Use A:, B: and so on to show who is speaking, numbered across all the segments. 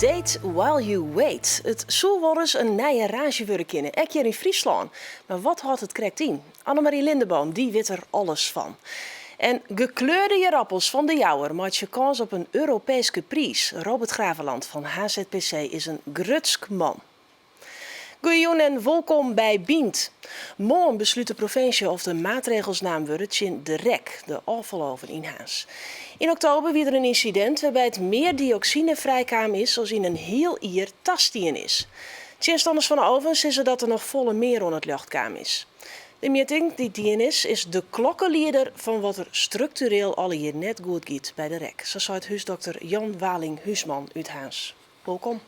A: Date while you wait. It soe wolris in nije raazje wurde kinne, ek hjir yn Fryslân. Mar wat hâldt it krekt yn? Annemarie Lindeboom, dy wit der alles fan. En gekleurde ierappels fan De Jouwer meitsje kâns op in Europeeske priis. Robert Graveland fan HZPC is in grutsk man. Goeiejûn en wolkom by Bynt. Moarn beslút de provinsje oft der maatregels naam wurde tsjin de rek, de ôffaloven yn Harns. Yn oktober wie der in ynsidint wêrby't mear dioksine frijkaam is as yn in hiel jier tastien is. Tsjinstanners fan de oven sizze dat der noch folle mear oan it ljocht kaam is. De mjitting dy't dien is, is de klokkelieder fan wat der struktureel alle jier net goed giet by de rek, sa seit húsdokter Jan Waling Huisman út Harns. Wolkom.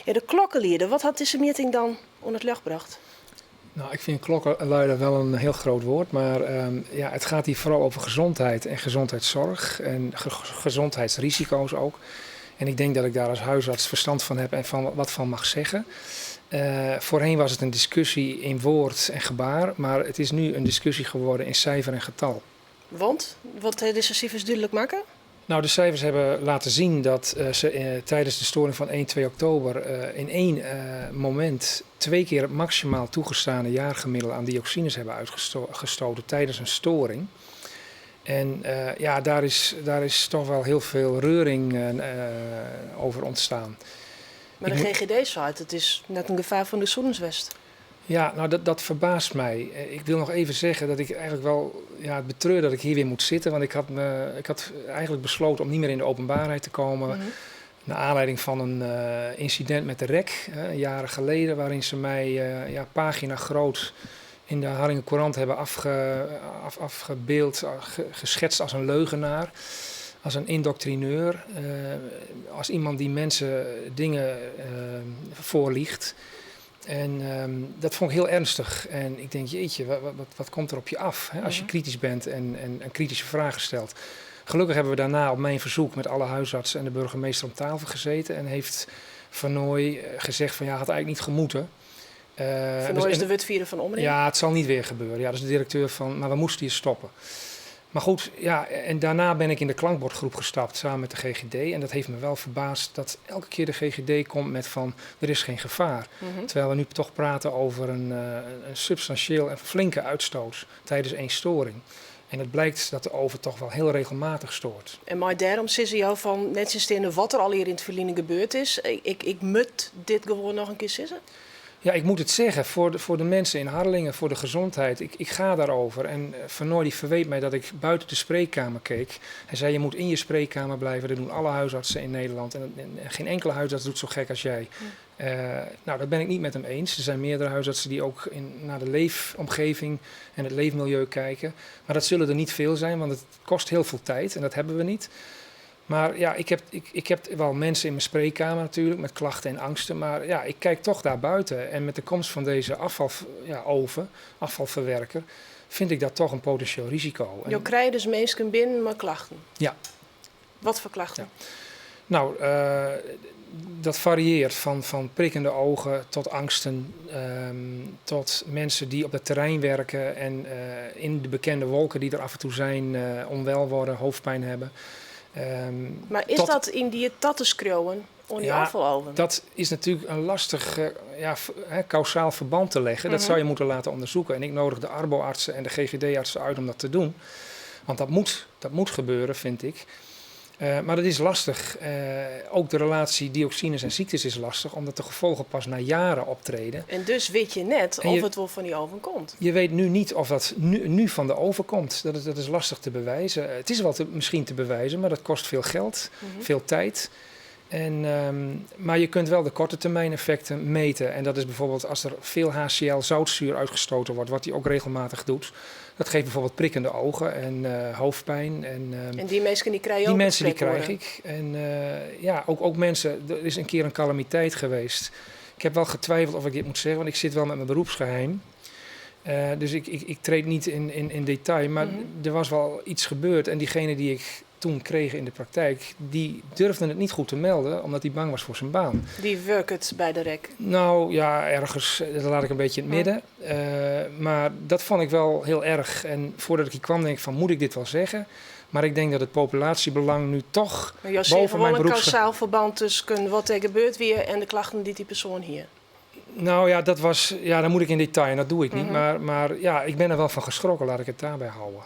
A: Ja, de klokkelieder, wat hat dizze mjitting dan oan it ljocht brocht?
B: Nou, ik vind klokkenluider wel een heel groot woord, maar ja, het gaat hier vooral over gezondheid en gezondheidszorg en gezondheidsrisico's ook. En ik denk dat ik daar als huisarts verstand van heb en van wat van mag zeggen. Voorheen was het een discussie in woord en gebaar, maar het is nu een discussie geworden in cijfer en getal.
A: Want, wat ha dizze sifers dúdlik makke?
B: Nou, de cijfers hebben laten zien dat ze tijdens de storing van 1, 2 oktober in één moment twee keer het maximaal toegestane jaargemiddelde aan dioxines hebben uitgestoten tijdens een storing. En ja, daar is toch wel heel veel reuring over ontstaan.
A: Mar de GGD seit it is net in gefaar fan de sûnens west.
B: Ja, nou dat verbaast mij. Ik wil nog even zeggen dat ik eigenlijk wel, ja, het betreur dat ik hier weer moet zitten. Want ik had eigenlijk besloten om niet meer in de openbaarheid te komen. Naar aanleiding van een incident met de rek, jaren geleden, waarin ze mij ja, pagina groot in de Harlinger Courant hebben afgebeeld, geschetst als een leugenaar, als een indoctrineur, als iemand die mensen dingen voorliegt. En dat vond ik heel ernstig. En ik denk, jeetje, wat komt er op je af, hè, als je kritisch bent en kritische vragen stelt. Gelukkig hebben we daarna op mijn verzoek met alle huisartsen en de burgemeester om tafel gezeten. En heeft Vernooy gezegd van ja, had eigenlijk niet gemoeten.
A: Vernooy is de wurdfierder fan Omrin?
B: Ja, het zal niet weer gebeuren. Ja, dat is de directeur van, maar we moesten hier stoppen. Maar goed, ja, en daarna ben ik in de klankbordgroep gestapt samen met de GGD. En dat heeft me wel verbaasd dat elke keer de GGD komt met van er is geen gevaar. Terwijl we nu toch praten over een substantieel en flinke uitstoot tijdens één storing. En het blijkt dat de oven toch wel heel regelmatig stoort.
A: En mar dêrom sizze jo fan nettsjinsteande wat der al hjir yn it ferline gebeurd is, ik moat dit gewoan noch in kear sizze?
B: Ja, ik moet het zeggen, voor de mensen in Harlingen, voor de gezondheid. Ik ga daarover. En Vernooy die verweet mij dat ik buiten de spreekkamer keek. Hij zei, je moet in je spreekkamer blijven. Dat doen alle huisartsen in Nederland. En geen enkele huisarts doet zo gek als jij. Nou, dat ben ik niet met hem eens. Er zijn meerdere huisartsen die ook naar de leefomgeving en het leefmilieu kijken. Maar dat zullen er niet veel zijn, want het kost heel veel tijd en dat hebben we niet. Maar ja, ik heb wel mensen in mijn spreekkamer natuurlijk met klachten en angsten. Maar ja, ik kijk toch daar buiten. En met de komst van deze afvaloven, ja, afvalverwerker, vind ik dat toch een potentieel risico.
A: Jo krije dus minsken binnen mei klachten?
B: Ja.
A: Wat foar klachten?
B: Ja. Nou, dat varieert van prikkende ogen tot angsten, tot mensen die op het terrein werken en in de bekende wolken die er af en toe zijn, onwel worden, hoofdpijn hebben.
A: Mar is dat yndied ta te skriuwen oan dy ôffaloven?
B: Dat is natuurlijk een lastig ja, kausaal verband te leggen. Dat zou je moeten laten onderzoeken. En ik nodig de arbo-artsen en de GGD-artsen uit om dat te doen. Want dat moet gebeuren, vind ik. Maar dat is lastig. Ook de relatie dioxines en ziektes is lastig, omdat de gevolgen pas na jaren optreden.
A: En dus witte je net oft it wol fan dy oven komt.
B: Je weet nu niet of dat nu van de oven komt. Dat is lastig te bewijzen. Het is wel misschien te bewijzen, maar dat kost veel geld, veel tijd. Maar je kunt wel de korte termijn effecten meten. En dat is bijvoorbeeld als er veel HCl zoutzuur uitgestoten wordt, wat hij ook regelmatig doet. Dat geeft bijvoorbeeld prikkende ogen en hoofdpijn.
A: En dy minsken dy krije
B: Die
A: ook
B: mensen die krijg
A: sprekoaren?
B: ik. En ja, ook mensen, er is een keer een calamiteit geweest. Ik heb wel getwijfeld of ik dit moet zeggen, want ik zit wel met mijn beroepsgeheim. Dus ik treed niet in detail, maar er was wel iets gebeurd. En diegene die ik toen kregen in de praktijk, die durfden het niet goed te melden, omdat hij bang was voor zijn baan.
A: Dy wurket by de REC?
B: Nou ja, ergens, dat laat ik een beetje in het midden. Maar dat vond ik wel heel erg. En voordat ik hier kwam, denk ik van, moet ik dit wel zeggen? Maar ik denk dat het populatiebelang nu toch
A: Maar jo
B: boven mijn
A: wol in
B: beroeps...
A: kausaal verband tusken wat der gebeurd wie en de klachten dy't dy persoan hie.
B: Nou ja, dat was, ja, dan moet ik in detail en dat doe ik niet. Maar ja, ik ben er wel van geschrokken, laat ik het daarbij houden.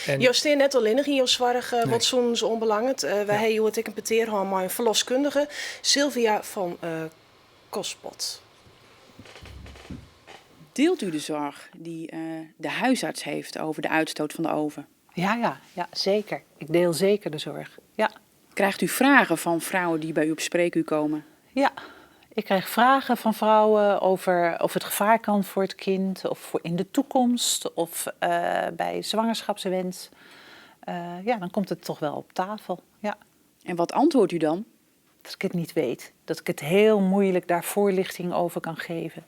B: En
A: Jo steane net allinnich yn jo soarch
B: Nee.
A: wat sûnens oanbelanget. Wy ha hjoed ek in petear hân mei in ferloskundige, Sylvia van Kospot.
C: Deelt u de zorg die de huisarts heeft over de uitstoot van de oven?
D: Ja, ja, ja, zeker. Ik deel zeker de zorg. Ja.
C: Krijgt u vragen van vrouwen die bij u op spreekuur komen?
D: Ja, ik krijg vragen van vrouwen over of het gevaar kan voor het kind of voor in de toekomst of bij zwangerschapswens. Ja, dan komt het toch wel op tafel. Ja.
C: En wat antwoordt u dan?
D: Dat ik het niet weet. Dat ik het heel moeilijk daar voorlichting over kan geven.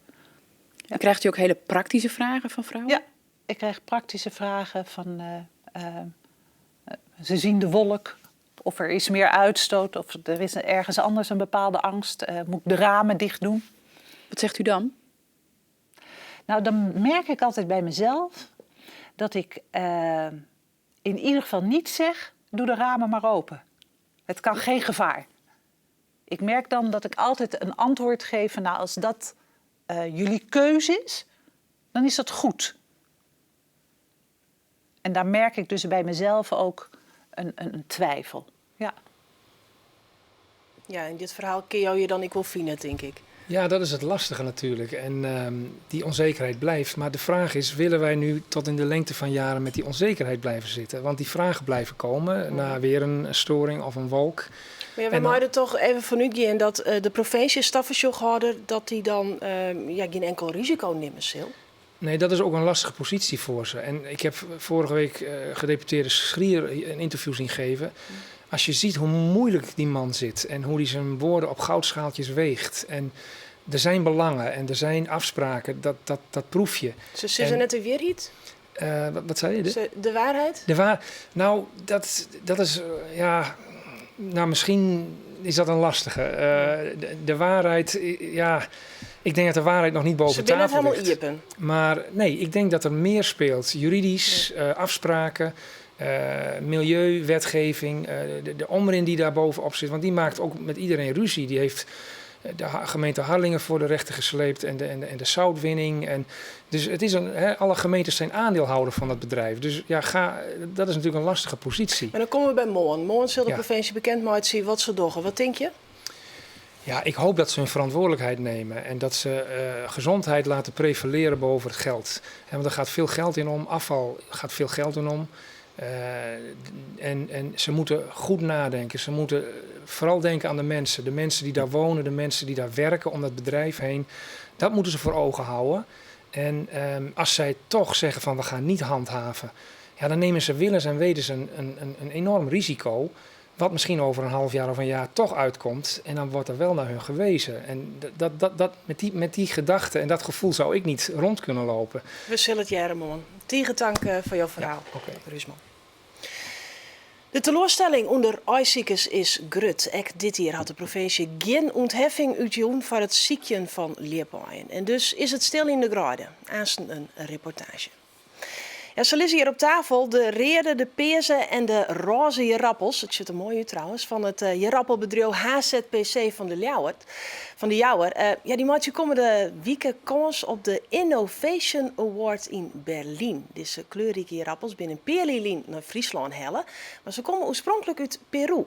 C: En krijgt u ook hele praktische vragen van vrouwen?
D: Ja, ik krijg praktische vragen van, ze zien de wolk, of er is meer uitstoot, of er is ergens anders een bepaalde angst. Moet ik de ramen dicht doen?
C: Wat zegt u dan?
D: Dan merk ik altijd bij mezelf dat ik in ieder geval niet zeg, doe de ramen maar open. Het kan geen gevaar. Ik merk dan dat ik altijd een antwoord geef van, als dat jullie keuze is, dan is dat goed. En daar merk ik dus bij mezelf ook een twijfel. Ja.
A: Ja, in dit verhaal kun je je dan ik wel vinden, denk ik.
B: Ja, dat is het lastige natuurlijk. En die onzekerheid blijft. Maar de vraag is, willen wij nu tot in de lengte van jaren met die onzekerheid blijven zitten? Want die vragen blijven komen na weer een storing of een wolk.
A: Maar ja, we
B: En dan
A: mogen toch even van u gaan dat de provincie staffersjoghouder, dat die dan geen enkel risico nemen zal.
B: Nee, dat is ook een lastige positie voor ze. En ik heb vorige week gedeputeerde Schrier een interview zien geven. Als je ziet hoe moeilijk die man zit en hoe hij zijn woorden op goudschaaltjes weegt. En er zijn belangen en er zijn afspraken, dat proef je.
A: Ze zitten net de waarheid?
B: Wat zei je?
A: Ze, de waarheid?
B: De nou, dat, dat is, ja, nou, misschien is dat een lastige. De waarheid, ja, ik denk dat de waarheid nog niet boven
A: Ze binnen het
B: tafel
A: helemaal
B: ligt.
A: iepen.
B: Maar nee, ik denk dat er meer speelt. Juridisch, afspraken, milieuwetgeving, de Omrin die daar bovenop zit. Want die maakt ook met iedereen ruzie. Die heeft de gemeente Harlingen voor de rechter gesleept en de zoutwinning. En dus het is een, hè, alle gemeentes zijn aandeelhouder van dat bedrijf. Dus ja, ga, dat is natuurlijk een lastige positie.
A: Maar dan komen we bij Moorn. Moorn zal de provincie bekend maken zien wat ze doen. Wat denk je?
B: Ja, ik hoop dat ze hun verantwoordelijkheid nemen en dat ze gezondheid laten prevaleren boven het geld. Hè, want er gaat veel geld in om, afval gaat veel geld in om. En ze moeten goed nadenken. Ze moeten vooral denken aan de mensen. De mensen die daar wonen, de mensen die daar werken om dat bedrijf heen. Dat moeten ze voor ogen houden. En als zij toch zeggen van we gaan niet handhaven, ja, dan nemen ze willens en wetens een enorm risico. Wat misschien over een half jaar of een jaar toch uitkomt. En dan wordt er wel naar hun gewezen. En met die gedachte en dat gevoel zou ik niet rond kunnen lopen.
A: We zullen het jaren, man. Tegen dank voor jouw verhaal,
B: Ja, oké.
A: Rusman. De teleurstelling onder aaisiekers is grut. Ek dit jaar had de provincie geen ontheffing uitgejoen voor het ziekje van ljipaaien. En dus is het stil in de graden. Aanstaan een reportage. Ja, ze liggen hier op tafel de rede, de peersen en de roze jerappels. Het zit er mooi uit trouwens, van het jerappelbedrijf HZPC van de Ljouwert. Van de Jouwer. Ja, die maatje komen de wieken kans op de Innovation Award in Berlijn. Deze kleurrijke jerappels binnen Perlilien naar Friesland hellen. Maar ze komen oorspronkelijk uit Peru.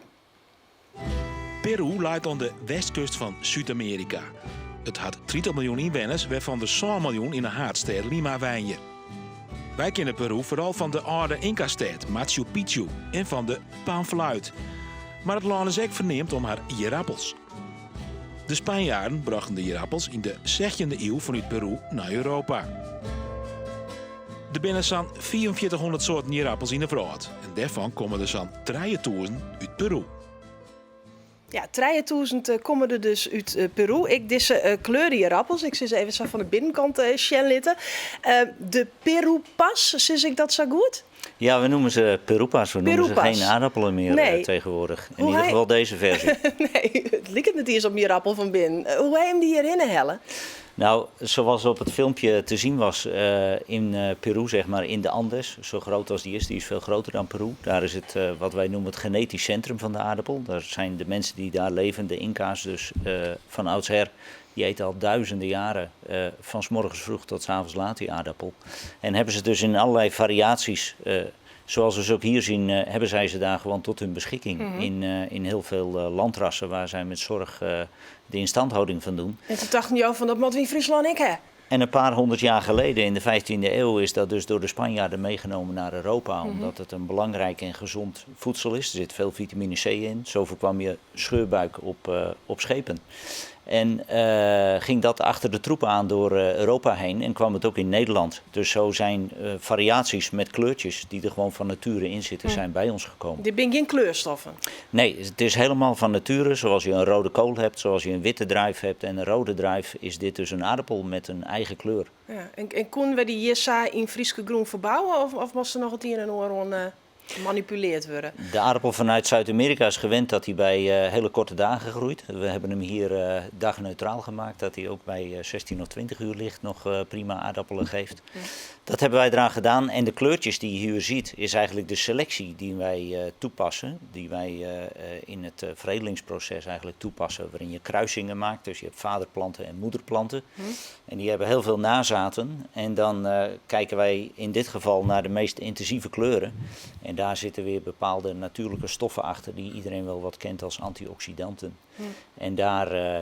E: Peru ligt aan de westkust van Zuid-Amerika. Het had 30 miljoen inwoners, waarvan de 100 miljoen in de haatstad Lima wijnje. Wij kennen Peru vooral van de oude Inca-stad Machu Picchu en van de panfluit. Maar het land is ook verneemd om haar ierappels. De Spanjaarden brachten de ierappels in de 16e eeuw vanuit Peru naar Europa. Er binnen zo'n 4400 soorten ierappels in de wereld. En daarvan komen er zo'n 3000 uit Peru.
A: Ja, 3000 komen er dus uit Peru. Ik deze kleuren ierappels. Ik zie ze even zo van de binnenkant sjen litten. De Peru-pas, zie ik dat zo goed?
F: Ja, we noemen ze perupas. We noemen ze
A: Perupas.
F: geen aardappelen meer
A: Nee.
F: tegenwoordig. In
A: Hoe
F: ieder
A: hij-
F: geval deze versie.
A: Nee, it liket net iens op ierappel fan binnen. Hoe ha jim dy hjirhinne helle?
F: Nou, zoals op het filmpje te zien was in Peru, zeg maar in de Andes, zo groot als die is, die is veel groter dan Peru. Daar is het wat wij noemen het genetisch centrum van de aardappel. Daar zijn de mensen die daar leven, de Inca's dus van oudsher, die eten al duizenden jaren van 's morgens vroeg tot 's avonds laat die aardappel. En hebben ze dus in allerlei variaties, zoals we ze ook hier zien, hebben zij ze daar gewoon tot hun beschikking. In heel veel landrassen waar zij met zorg de instandhouding van doen.
A: En toen dachten jo fan dat moatte wy yn Fryslân ek ha.
F: En een paar honderd jaar geleden, in de 15e eeuw, is dat dus door de Spanjaarden meegenomen naar Europa. Omdat het een belangrijk en gezond voedsel is. Er zit veel vitamine C in. Zo voorkwam je scheurbuik op schepen. En ging dat achter de troepen aan door Europa heen en kwam het ook in Nederland. Dus zo zijn variaties met kleurtjes die er gewoon van nature in zitten, zijn bij ons gekomen.
A: Dit binne gjin kleurstoffen.
F: Nee, het is helemaal van nature. Zoals je een rode kool hebt, zoals je een witte druif hebt en een rode druif, is dit dus een aardappel met een eigen kleur.
A: Ja, en koene we dy hjir sa yn Fryske grûn ferbouwe of moast der noch it ien en oar oan manipulearre wurde?
F: De aardappel vanuit Zuid-Amerika is gewend dat hij bij hele korte dagen groeit. We hebben hem hier dagneutraal gemaakt, dat hij ook bij 16 of 20 uur licht nog prima aardappelen geeft. Dat hebben wij eraan gedaan en de kleurtjes die je hier ziet is eigenlijk de selectie die wij toepassen. Die wij in het veredelingsproces eigenlijk toepassen, waarin je kruisingen maakt. Dus je hebt vaderplanten en moederplanten. En die hebben heel veel nazaten. En dan kijken wij in dit geval naar de meest intensieve kleuren. En daar zitten weer bepaalde natuurlijke stoffen achter die iedereen wel wat kent als antioxidanten. En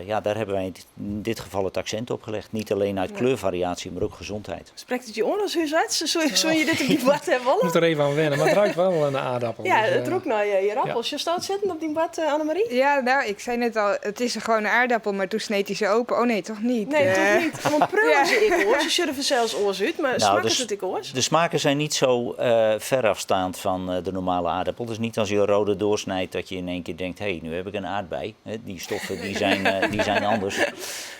F: ja, daar hebben wij in dit geval het accent op gelegd. Niet alleen uit kleurvariatie, maar ook gezondheid.
A: Sprekt it jo oan as húsarts? Soe je dit op dyn board ha
B: Ik
A: wolle?
B: moet er even aan wennen, mar it rûkt wol nei aardappel.
A: Ja,
B: Dus,
A: it rûkt nei ierappels. Sjochsto it sitten op dyn board, Annemarie?
G: Ja, nou, ik zei net al, het is een gewone aardappel, maar toen sneed hij ze open. Oh nee, toch niet?
A: Nee, toch niet. Want priuwe se ek oars? Se sjogge der fansels oars út, mar
F: Nou,
A: smakket
F: dus
A: it ek oars?
F: De smaken zijn niet zo verafstaand van de normale aardappel. Dus niet als je een rode doorsnijdt dat je in één keer denkt, hé, hey, nu heb ik een aardbei. Hè, die stoffen die zijn anders.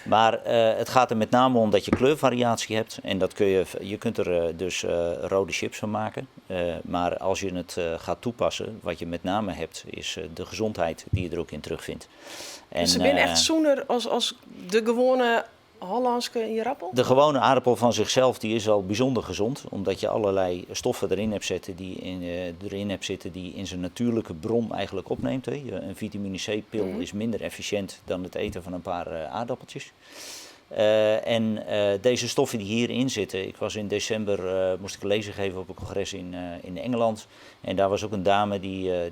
F: Maar het gaat er met name om dat je kleurvariatie hebt. En dat kun je, je kunt er dus rode chips van maken. Maar als je het gaat toepassen, wat je met name hebt, is de gezondheid die je er ook in terugvindt. En,
A: Dus se binne echt sûner as de gewoane Hollânske ierappel?
F: De gewone aardappel van zichzelf die is al bijzonder gezond, omdat je allerlei stoffen erin hebt zitten die in zijn natuurlijke bron eigenlijk opneemt. Hè. Een vitamine C-pil is minder efficiënt dan het eten van een paar aardappeltjes. En deze stoffen die hierin zitten, ik was in december, moest ik een lezing geven op een congres in Engeland. En daar was ook een dame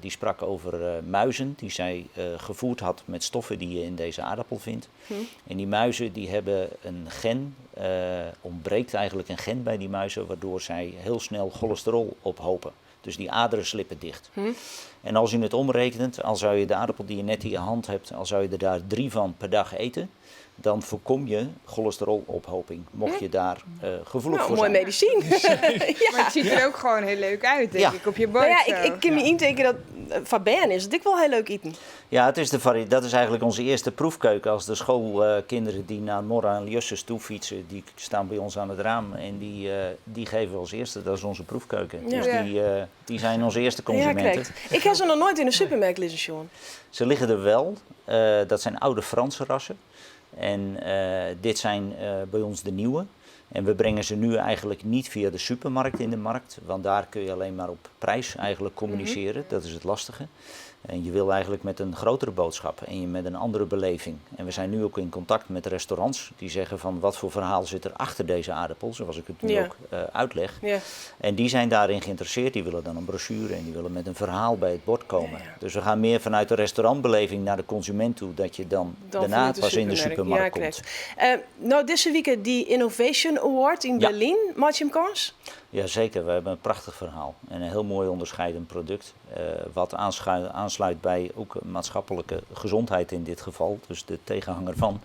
F: die sprak over muizen die zij gevoerd had met stoffen die je in deze aardappel vindt. En die muizen die hebben een gen, ontbreekt eigenlijk een gen bij die muizen, waardoor zij heel snel cholesterol ophopen. Dus die aderen slippen dicht. En als je het omrekent, al zou je de aardappel die je net in je hand hebt, al zou je er daar 3 van per dag eten, dan voorkom je cholesterolophoping, mocht je daar gevoelig
A: Nou,
F: voor
A: mooi
F: zijn.
A: medisyn.
G: Maar het ziet er ook gewoon heel leuk uit, denk ik, op je bord.
A: Nou ja,
G: zo.
A: ik kan me intekenen dat foar bern is it ek wol hiel leuk iten.
F: Ja, het is dat is eigenlijk onze eerste proefkeuken. Als de schoolkinderen die naar Morra en Justus toe fietsen, die staan bij ons aan het raam en die geven we als eerste. Dat is onze proefkeuken. Dus die zijn onze eerste consumenten.
A: Ja, krekt. Ik ha se noch noait yn de supermerk lizzen sjoen.
F: Ze liggen er wel. Dat zijn oude Franse rassen. En dit zijn bij ons de nieuwe. En we brengen ze nu eigenlijk niet via de supermarkt in de markt. Want daar kun je alleen maar op prijs eigenlijk communiceren. Dat is het lastige. En je wil eigenlijk met een grotere boodschap en je met een andere beleving. En we zijn nu ook in contact met restaurants die zeggen van wat voor verhaal zit er achter deze aardappel, zoals ik het nu ook uitleg. En die zijn daarin geïnteresseerd, die willen dan een brochure en die willen met een verhaal bij het bord komen. Dus we gaan meer vanuit de restaurantbeleving naar de consument toe, dat je dan,
A: Dan
F: daarna
A: vanuit de
F: pas in de
A: supermerk.
F: supermarkt
A: Ja,
F: komt.
A: krekt. Nou, dizze wike dy Innovation Award yn Berlyn, meitsje jim kâns?
F: Jazeker, we hebben een prachtig verhaal en een heel mooi onderscheidend product. Wat aansluit bij ook maatschappelijke gezondheid in dit geval, dus de tegenhanger van.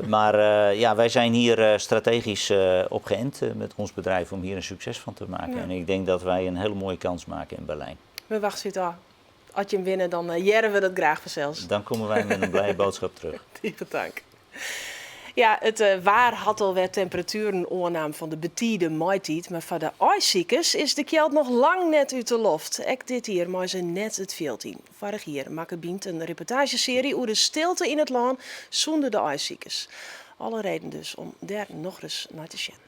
F: Maar wij zijn hier strategisch op geënt met ons bedrijf om hier een succes van te maken. En ik denk dat wij een hele mooie kans maken in Berlijn.
A: We wachtsje it ôf. As jim winne, dan hearre we dat graach fansels.
F: Dan komen wij met een blije boodschap terug.
A: Tige tank. Ja, it eh, waar hat alwer temperatueren oannaam fan de betide maitiid, mar foar de aaisikers is de kjeld noch lang net út de loft. Ek dit jier meie se net it fjild yn. Foarich jier makke Bynt in reportaazjesearje oer de stilte yn it lân sûnder de aaisikers. Alle reden dus om dêr nochris nei te sjen.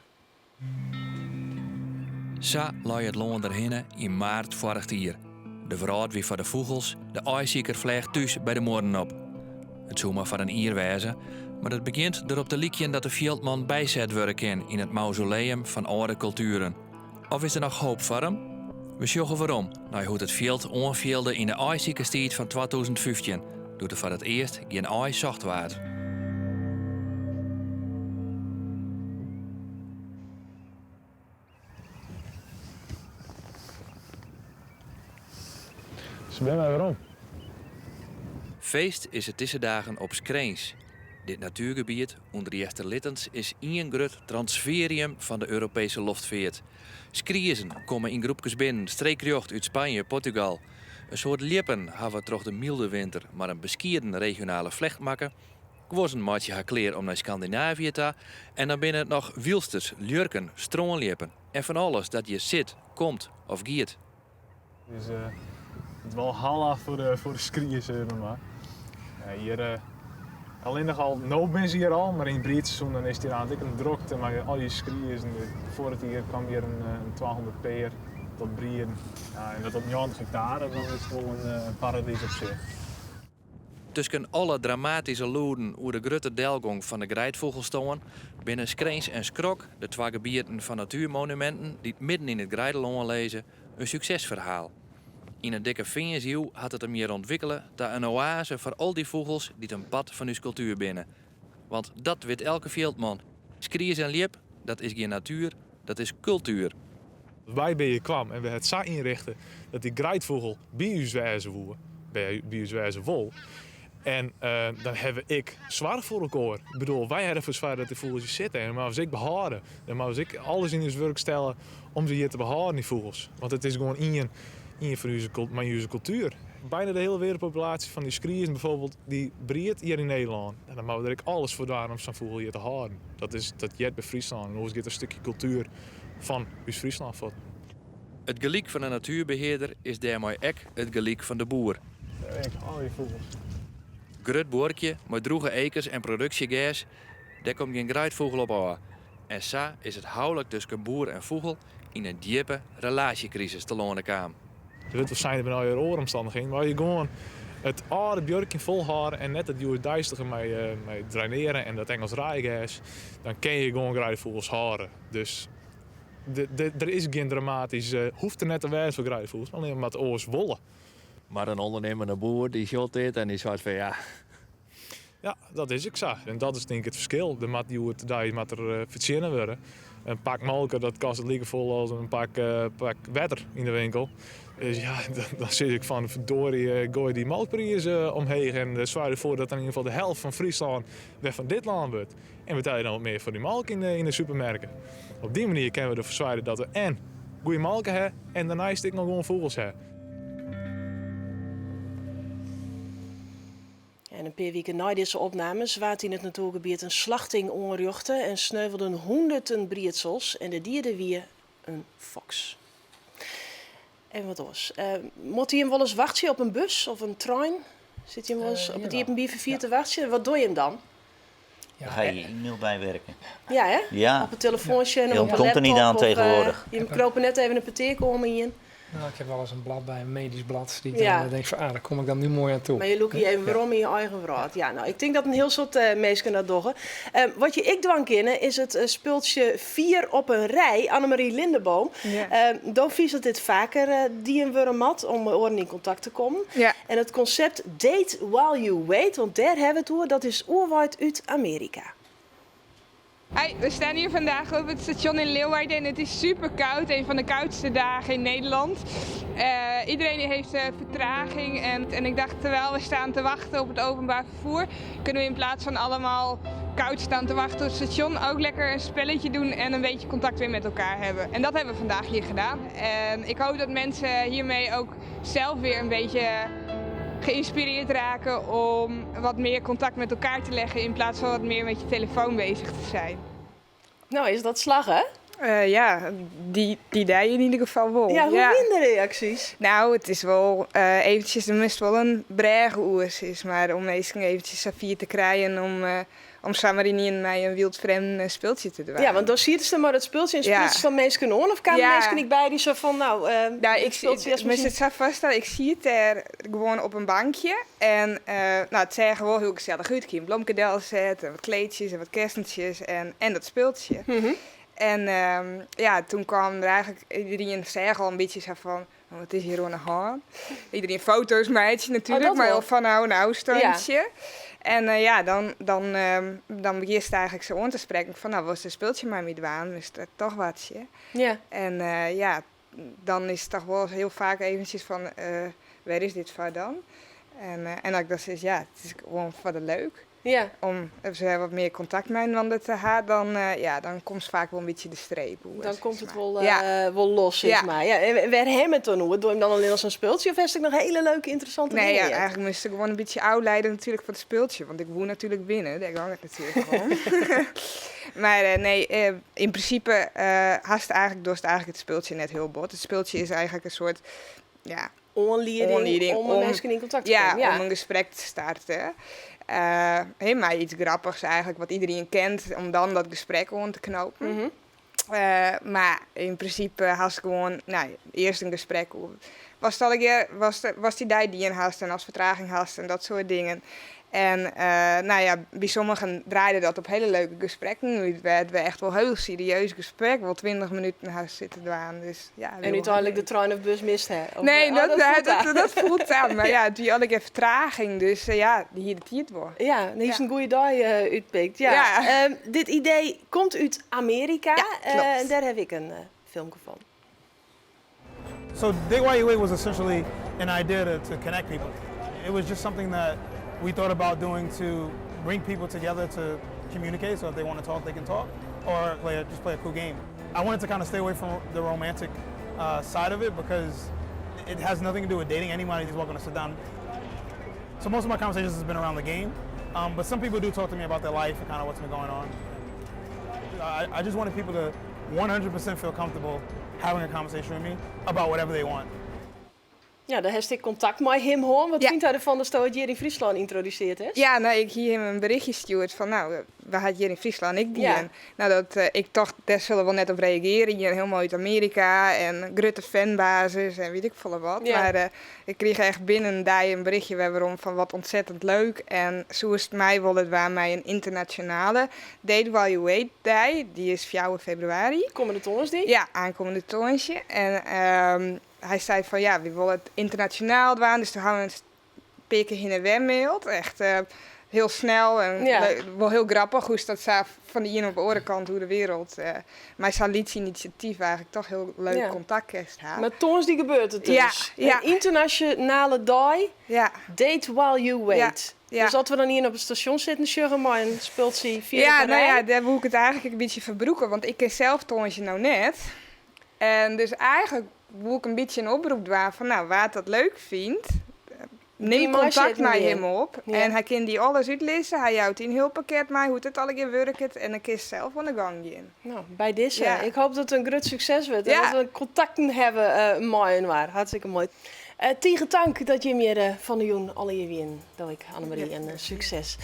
H: Sa lei it lân derhinne yn maart foarich jier. De wrâld wie foar de fûgels, de aaisiker fleach thús by de muorren op. It soe mar foar in jier wêze, mar it begjint derop te lykjen dat de fjildman byset wurde kin yn it mausoleum fan âlde kultueren. Of is der noch hoop foar him? We sjogge werom nei hoe't it fjild oanfielde yn de aaisikerstiid fan 2015, doe't der foar it earst gjin aai socht waard.
I: Se binne wer werom.
H: Feest is it dizze dagen op Skrins. Dit natuergebiet ûnder Easterlittens is ien grut transferium fan de Europeeske loftfeart. Skriezen komme yn groepkes binnen, streekrjocht út Spanje, Portugal. In soad ljippen hawwe troch de mylde winter mar in beskieden regionale flecht makke. Guozzen meitsje har klear om nei Skandinavië ta en dan binne it noch wilsters, ljurken, strânljippen en fan alles dat hjir sit, komt of giet.
I: Dus it walhalla foar de skries, mar. Ja, hjir allinnich al, no binne se hjir al, mar yn it briedseizoen dan is it hjir eigentlik in drokte mei al dy skriezen. Foar it jier kaam hjir in 200 pear tot brieden. Ja, en dat op 90 hektare, dan is it wol in paradys op sich.
H: Tusken alle dramatyske lûden oer de grutte delgong fan de greidfûgelstân binne Skrins en Skrok, de twa gebieten fan natuermonuminten dy't midden yn it greidelân lizze, in suksesferhaal. Yn in dikke fearnsiuw hat it him hjir ûntwikkele ta in oaze foar al dy fûgels dy't in part fan ús kultuer binne. Want dat wit elke fjildman. Skries en ljip, dat is gjin natuer, dat is kultuer.
I: Wy binne hjir kwam en we het sa ynrichte dat dy greidfûgel by ús wêze woe, by ús wêze wol. En dan hawwe we ek soarch foar elkoar. Ik bedoel, wy hawwe derfoar soarge dat dy fûgels hjir sitte en dan moatte we se ek behâlde. Dan moatte we se ek alles yn ús wurk stelle om se hjir te behâlden, dy fûgels. Want it is gewoan ien fan ús, mei ús kultuer. Bijna de hiele wereldpopulaasje fan dy skriezen bijvoorbeeld, dy briedt hjir yn Nederlân. En dan moatte we der ek alles foar dwaan om sa'n fûgel hjir te hâlden. Dat is, dat heart by Fryslân. En oars giet in stikje kultuer fan ús Fryslân fuort.
H: It gelyk fan de natuerbehearder is dêrmei ek it gelyk fan de boer.
I: Ek al dy fûgels.
H: Grut buorkje mei drûge ekers en produksjegers, dêr komt gjin greidfûgel op ôf. En sa is it houlik tusken boer en fûgel yn in djippe relaasjekrisis telâne kaam.
I: Der wurdt wol sein, der binne allegear oare omstannichheden, mar as je gewoan it âlde buorkjen folhâlde en net it hjoeddeistige mei drainearjen en dat Engels raaigers, dan kinne je gewoan greidefûgels hâlde. Dus der is gjin dramatysk, hoecht der net te wêzen foar greidefûgels, allinnich moat oars wolle.
H: Mar in ûndernimmende boer dy sjocht dit en dy seit fan ja.
I: Ja, dat is ek sa. En dat is tink ik it ferskil. Der moat hjoed-de-dei moat der fertsjinne wurde. In pak molke dat kostet likefolle as in pak wetter yn de winkel. Dus ja, dan sis ik fan verdorie, goai dy molkpriis omheech en soargje derfoar dat in ieder gefal de helte fan Fryslân wer fan dit lân wurdt. En betelje dan wat mear foar dy molke yn de supermerken. Op dy manier kinne we derfoar soargje dat we en goede molke ha en dêrneist ek noch gewoan fûgels ha.
A: En in pear wiken nei dizze opnames waard yn it natoergebiet in slachting oanrjochte en sneuvelden hûnderten briedsels en de dieder wie in foks. En wat oars. Moatte jim wolris wachtsje op in bus of in trein? Sitte jim wolris op it iepenbier ferfier te wachtsjen? Wat dogge jim dan?
F: Dan ga je je e-mail bijwerken.
A: Ja, hè?
F: Ja.
A: Op 'e telefoan sjen
F: Je
A: of op 'e
F: ontkomt er niet
A: laptop.
F: aan
A: Of,
F: tegenwoordig.
A: jim krope net even in petearke om ien.
B: Nou, ik heb wel eens een blad bij, een medisch blad, die ik dan denk van, ah, daar kom ik dan nu mooi aan toe.
A: Mar je lûke je even werom yn je eigen wrâld. Ja, nou, ik tink dat in hiel soad minsken dat dogge. Wat je ek dwaan kinne, is it spultsje Vier op een rij. Annemarie Lindeboom, do fynst dat dit faker dien wurde moat om mei oaren yn kontakt te kommen. En it konsept Date While You Wait, want dêr hawwe we it oer, dat is oerwaaid út Amearika.
G: Hi, we staan hier vandaag op het station in Leeuwarden en het is super koud. Een van de koudste dagen in Nederland. Iedereen heeft vertraging en ik dacht, terwijl we staan te wachten op het openbaar vervoer, kunnen we in plaats van allemaal koud staan te wachten op het station ook lekker een spelletje doen en een beetje contact weer met elkaar hebben. En dat hebben we vandaag hier gedaan. En ik hoop dat mensen hiermee ook zelf weer een beetje geïnspireerd raken om wat meer contact met elkaar te leggen in plaats van wat meer met je telefoon bezig te zijn.
A: No, is dat slagge?
G: Ja, dy dei yn ieder gefal wol.
A: Ja, hoe wiene de reaksjes?
G: No, it is wol eventjes, der moast wol in brêge oer, sis mar, om minsken eventjes safier te krijen om samar ynienen mei in wyldfrjemden in spultsje te dwaan.
A: Ja, want dan sietest der mei dat spultsje en sprutst dan minsken oan of kamen minsken ek by dy sa fan, no,
G: dit spultsje is miskien... Moatst it sa foarstelle, ik siet dêr gewoan op in bankje en no, it seach der wol hiel gesellich út. Ik hie in blomke delset en wat kleedsjes en wat kessentsjes en dat spultsje. En ja, toen kaam der eigentlik, iderien seach al in bytsje sa fan, oh, wat is hjir oan de hân? Iderien foto's meitsje natuerlik, mar al fan in ôfstântsje. En ja, dan begjinst eigentlik se oan te sprekken fan, no, wolst in spultsje mei my dwaan? Is dat toch watsje? En ja, dan is it toch wol hiel faak eventsjes fan, wêr is dit foar dan? En as ik dan sis, ja, it is gewoan foar de leuk. Om wer wat mear kontakt mei inoar te ha, dan, ja, dan komst faak wol in bytsje de streep oer.
A: Dan komt it wol, wol los, sis mar. Ja, en wêr ha we it dan oer? Doch jim dan allinnich sa'n spultsje of hast ek noch hiele leuke, ynteressante
G: Nee,
A: dingen
G: ja,
A: heard?
G: eigentlik moast ik gewoan in bytsje ôfliede natuerlik fan it spultsje, want ik woe natuerlik winne, dêr gong it natuerlik om. Mar nee, yn prinsipe hast eigentlik, dochst eigentlik it spultsje net hiel bot. It spultsje is eigentlik in soart, ja,
A: oanlieding om mei minsken yn kontakt te kommen.
G: Ja, om in gesprek te starten. Hè, mei iets grappichs eigentlik wat iderien kent, om dan dat gesprek oan te knopen. Mar yn prinsipe hast gewoan, no, earst in gesprek oer watst allegear, watst dy dei dien hast en ast fertraging hast en dat soart dingen. En no ja, by sommigen draaide dat op hiele leuke gesprekken út, wêr't we echt wol hiel serieus gesprek, wol 20 minuten ha sitten dwaan. Dus, ja,
A: En úteinlik de trein of bus mist ha? Of,
G: Nee,
A: oh,
G: dat,
A: dat foel ta.
G: dat foel ta. Mar ja, it wie allegear fertraging, dus ja, dy hie de tiid wol.
A: Ja, dan is in goede dei útpikt. Ja. Dit idee komt út Amearika.
G: Ja, klopt.
A: En dêr ha ik in filmke fan.
J: So Date While You Wait was essentially an idea to connect people. It was just something that we thought about doing to bring people together to communicate. So if they want to talk, they can talk, or just play a cool game. I wanted to kind of stay away from the romantic side of it because it has nothing to do with dating. Anybody is welcome to sit down. So most of my conversations has been around the game, but some people do talk to me about their life and kind of what's been going on. I just wanted people to 100% feel comfortable having a conversation with me about whatever they want.
A: Ja, dêr hast ek kontakt mei him hân. Wat
G: Ja.
A: fynt hy derfan datsto it hjir yn Fryslân yntrodusearre hast?
G: Ja, no, ik hie him in berichtje stjoerd fan, no, we ha it hjir yn Fryslân ek dien. No, dat, ik tocht, dêr sille wol net op reagearje. Hjir hielendal út Amearika en grutte fanbasis en wit ik folle wat. Mar ik krige echt binnen in dei in berichtje wer werom fan wat ontzettend leuk. En soest mei wolle dwaan mei in ynternasjonale Date While You Wait dei. Dy is 4 febrewaris.
A: Kommende tongersdei?
G: Ja, oankommende tongersdei. En hy sei fan ja, wy wolle it ynternasjonaal dwaan. Dus doe ha we in pear kear hinne en wer maild. Echt hiel snel en wol hiel grappich hoe dat sa fan de iene op de oare kant oer de wereld. Mei sa'n lyts inisjatyf eigentlik toch hiel leuk kontakt kinst ha.
A: Mar tongersdei gebeurt it dus.
G: Ja.
A: In ynternasjonale dei. Date While You Wait. Dus as we dan hjir op it stasjon sitten sjogge mei in spultsje fia
G: Ja,
A: de
G: no ja,
A: rij.
G: dêr woe ik it eigentlik in bytsje foar brûke, want ik kin sels tongersdei no net. En dus eigentlik woe ik in bytsje in oprop dwaan fan, no, wa't dat leuk fynt,
A: Die
G: nim
A: mei
G: kontakt
A: sitten
G: mei
A: gean.
G: him op. En hy kin dy alles útlizze. Hy jout in hiel pakket mei hoe't it allegear wurket en dan kinst sels oan de gong gean.
A: No, by dizze. Ik hoopje dat it in grut sukses wurdt en dat we kontakten hawwe mei-inoar. Hartstikke moai. Tige tank dat jim hjir fan 'e jûn allegear wienen. Dank Annemarie en sukses.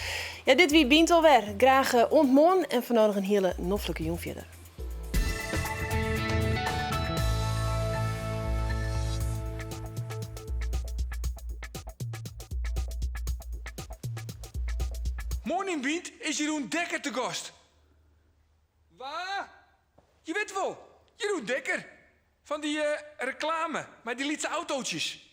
A: Ja, dit wie Bynt alwer. Graach oant moarn en foar no noch in hiele noflike jûn fierder.
K: Moarn yn Bynt is Jeroen Dekker te gast. Wa? Je wit wol, Jeroen Dekker. Fan dy reklame mei dy lytse autootsjes.